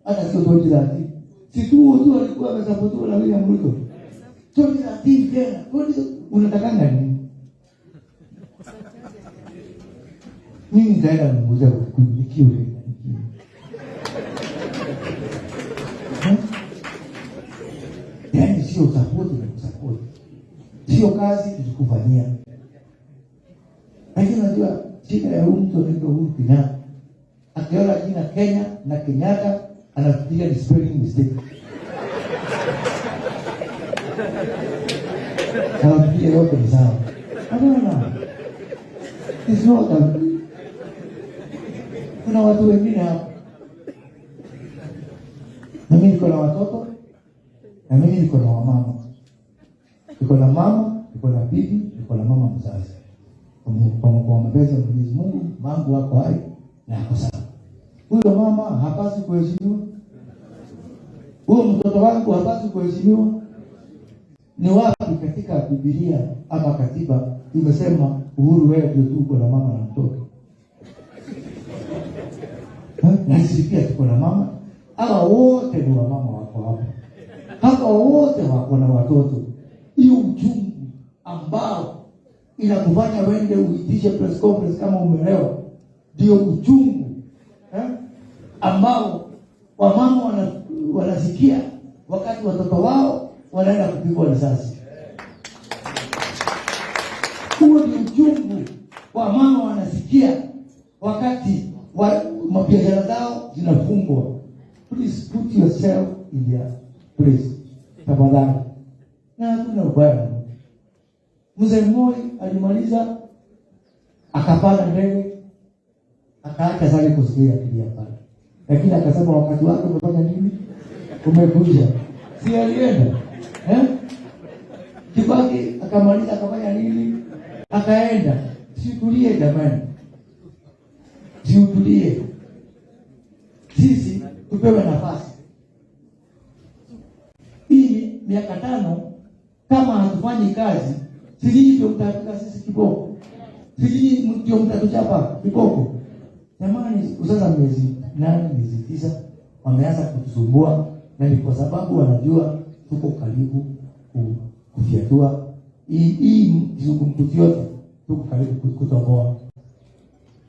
Hata sio 2013. Si tu alikuwa amesapotiwa na William Ruto. 2013 tena. 20 unatakanga nini? Mimi nitaenda kumuuliza nikiwe nikiwe. Yaani sio support na kusupport. Sio kazi tulikufanyia. Lakini unajua shida ya huyu mtu anaitwa Uhuru Kenyatta. Akiona jina Kenya na Kenyatta anafikiria ni spelling mistake. Anafikiria yote ni sawa. Hapana. It's not that. Kuna watu wengine hapa. Na mimi niko na watoto, na mimi niko na wamama. Niko na mama, niko na bibi, niko na mama mzazi. Kwa mapenzi ya Mwenyezi Mungu, mangu wako hai na ako sawa. Huyo mama hapaswi kuheshimiwa. Huyo mtoto wangu hapaswi kuheshimiwa. Ni wapi katika Biblia ama katiba imesema Uhuru wewe ndio tu uko na mama na mtoto? Na sisi pia tuko na mama. Hawa wote ni wamama wako hapa. Hawa wote wako na watoto. Hiyo uchungu ambao inakufanya wende uitishe press conference kama umelewa, ndio uchungu ambao wamama wanasikia wakati watoto wao wanaenda kupigwa risasi. Huo ni uchungu wamama wanasikia wakati mabiashara zao zinafungwa. Please put yourself in their place. Tafadhali. Na hakuna ubaya. Mzee Moi alimaliza akapanda ndege akaacha sare kusikia akilia pale, lakini akasema wakati wake umefanya nini? Umekuja. Si alienda eh? Kibaki akamaliza akafanya nini? Akaenda. Siutulie jamani, siutulie. Sisi tupewe nafasi hii miaka 5, kama hatufanyi kazi, si nyinyi ndio mtatuka sisi kiboko? Si nyinyi ndio mtatuchapa kiboko? Jamani, sasa miezi 8, miezi 9 wameanza kutusumbua, na ni kwa sababu wanajua tuko karibu kufyatua hii kizungumkuti yote, tuko karibu kutoboa.